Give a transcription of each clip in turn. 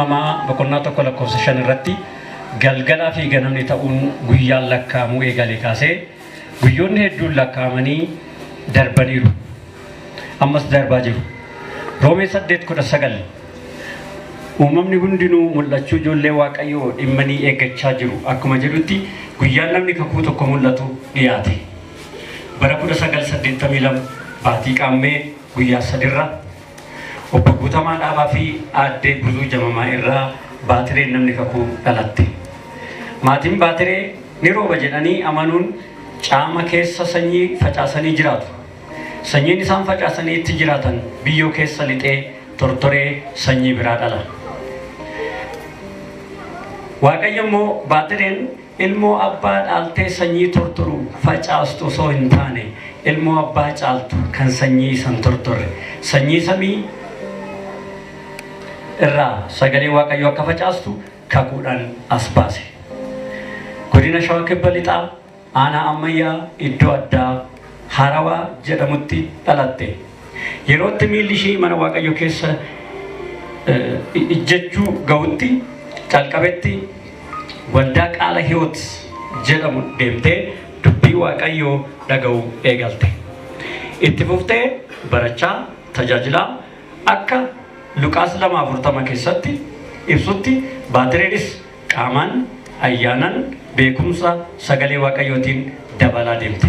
Uumamaa boqonnaa 1 lakkoofsa 5 irratti galgalaa fi ganamni ta'uun guyyaan lakkaa'amuu eegalee kaasee guyyoonni hedduun lakkaa'amanii darbaniiru. Ammas darbaa jiru. Roomee 8:19 uumamni hundinuu mul'achuu ijoollee Waaqayyoo dhimmanii eeggachaa jiru akkuma jedhutti guyyaan namni kakuu tokko mul'atu dhiyaate. Bara 1982 baatii Qaammee guyyaa sadirra Obbo Guutamaa Dhaabaa fi Aaddee Buzuu Jamamaa irraa Baatireen namni kakuu dhalatte. Maatiin Baatiree ni rooba jedhanii amanuun caama keessa sanyii facaasanii jiraatu. Sanyiin isaan facaasanii itti jiraatan biyyoo keessa lixee tortoree sanyii biraa dhala. Waaqayyo immoo Baatireen ilmoo abbaa dhaaltee sanyii tortoru facaastu osoo hin taane ilmoo abbaa caaltu kan sanyii isa hin tortorre sanyii samii irraa sagalee Waaqayyoo akka facaastu kakuudhaan as baase. Godina Shawaa Kibba Lixaa Aanaa Ammayyaa iddoo addaa Harawaa jedhamutti dhalatte. Yerootti miilli ishii mana Waaqayyoo keessa ijjechuu ga'utti calqabetti waldaa Qaala Hiwoot jedhamu deemtee dubbii Waaqayyoo dhaga'uu eegalte. Itti fuftee barachaa, tajaajilaa akka Luqaas 2:40 keessatti ibsutti Baatireenis qaamaan, ayyaanan, beekumsa sagalee Waaqayyootiin dabalaa deemte.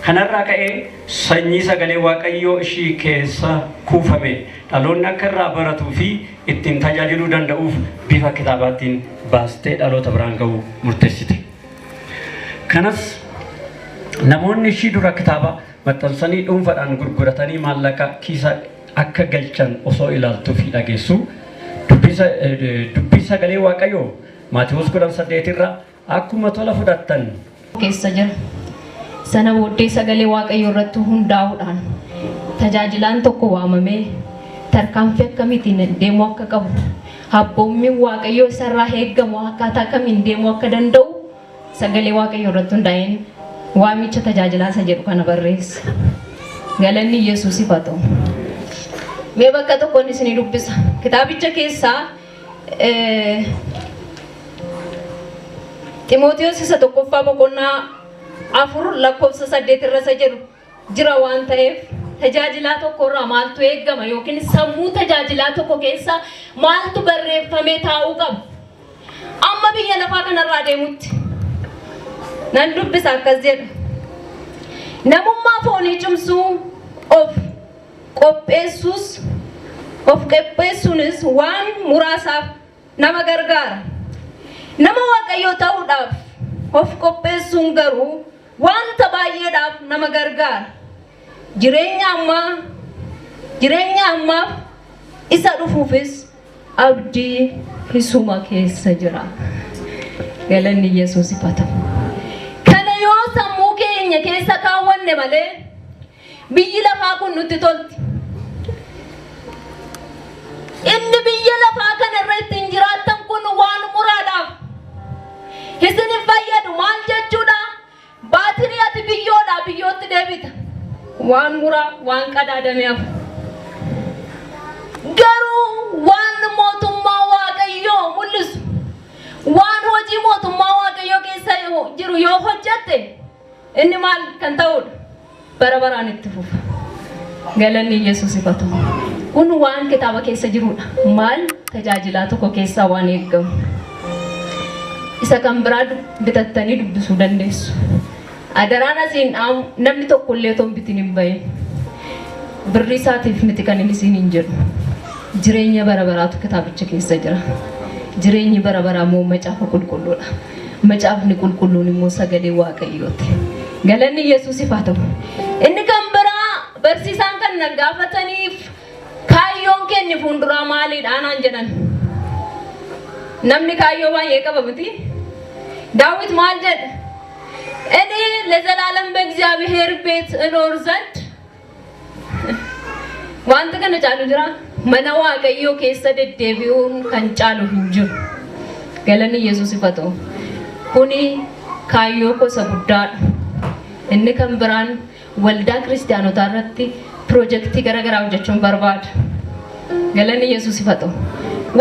Kanarraa ka'ee sanyii sagalee Waaqayyoo ishii keessa kuufame dhaloonni akka irraa baratuu fi ittiin tajaajiluu danda'uuf bifa kitaabaatiin baastee dhaloota biraan ga'uu murteessite. Kanas namoonni ishii dura kitaaba maxxansanii dhuunfaadhaan gurguratanii maallaqa kiisa akka galchan osoo ilaaltuu fi dhageessuu dubbii sagalee Waaqayyoo Maatiwoos 18 irra akkuma tola fudhattan keessa jira. Sana booddee sagalee Waaqayyoo irratti hundaa'uudhaan tajaajilaan tokko waamamee tarkaanfii akkamiitiin deemuu akka qabu, abboommiin Waaqayyoo isarraa eeggamu akkaataa kamiin deemuu akka danda'u sagalee Waaqayyoo irratti hundaa'een waamicha tajaajilaa isa jedhu kana barreesse. Galanni Yesuusiif haa ta'u. Mee bakka tokkoon isinii dubbisa. Kitaabicha keessaa Ximootiyoos isa tokkoffaa boqonnaa 4 lakkoofsa 8 irra isa jedhu jira waan ta'eef tajaajilaa tokko irraa maaltu eeggama yookiin sammuu tajaajilaa tokko keessa maaltu barreeffamee taa'uu qaba? Amma biyya lafaa kanarraa deemutti nan dubbisa akkas jedha. Namummaa foonii cimsuu of qopheessuus of qopheessuunis waan muraasaaf nama gargaara. Nama Waaqayyoo ta'uudhaaf of qopheessuun garuu wanta baay'eedhaaf nama gargaara. Jireenya ammaa jireenya ammaaf isa dhufuufis abdii isuma keessa jira. Galanni Yesuusiif haa ta'u. Kana yoo sammuu keenya keessa kaawwanne malee biyyi lafaa kun nutti tolti. Inni biyya lafaa kana irra ittiin jiraattan kun waan muraadhaaf isin hin fayyadu. Maal jechuudha? Baatirii ati biyyoodhaa biyyootti deebita. Waan muraa waan qadaadame hafu. Garuu waan mootummaa Waaqayyoo mul'isu, waan hojii mootummaa Waaqayyoo keessa jiru yoo hojjette inni maal kan ta'udha? Bara baraan itti fufa. Galanni Yesuusiif haa ta'u. Kun waan kitaaba keessa jirudha. Maal tajaajilaa tokko keessaa waan eeggamu. Isa kan biraa bitattanii dubbisuu dandeessu. Adaraan asiin dhaamu namni tokko illee otoo hin bitin hin bahin. Birrii isaatiif miti kan inni isiin hin jedhu. Jireenya bara baraatu kitaabicha keessa jira. Jireenyi bara baraa immoo macaafa qulqulluudha. Macaafni qulqulluun immoo sagalee Waaqayyooti. Galanni Yesuusiif haa ta'u. Inni kan biraa barsiisaan kan na gaafataniif kaayyoon keenya fuulduraa maaliidha naan jedhan. Namni kaayyoo baay'ee qaba miti. Daawit maal jedhe? እኔ ለዘላለም በእግዚአብሔር ቤት እኖር ዘንድ Wanta kana caalu jira. Mana Waaqayyoo keessa deddeebi'uun kan caalu hin jiru. Galanni Yesuusiif haa ta'u. Kuni kaayyoo gosa guddaadha. Inni kan biraan waldaa kiristaanotaa irratti piroojeektii garaagaraa hojjechuun barbaada. Galanni Yesuus haa ta'u.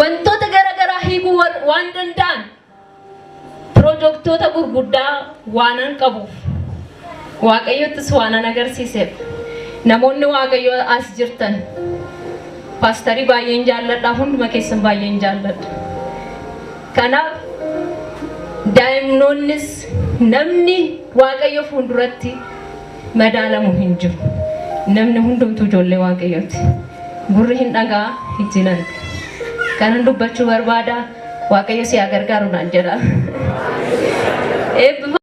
Wantoota garaagaraa hiikuu waan danda'an pirojektoota gurguddaa waanan qabuuf, Waaqayyottis waanan agarsiiseef, namoonni Waaqayyo as jirtan, paastarii baay'een jaalladha, hunduma keessan baay'een jaalladha. Kanaaf daa'imnoonnis namni Waaqayyo fuulduratti madaalamu hin jiru. Namni hundumtuu ijoollee Waaqayyooti. Gurri hin dhagaa, ijji hin arga. Kanan dubbachuu barbaada. Waaqayyo si haa gargaaru naan jedha. Eebbifa.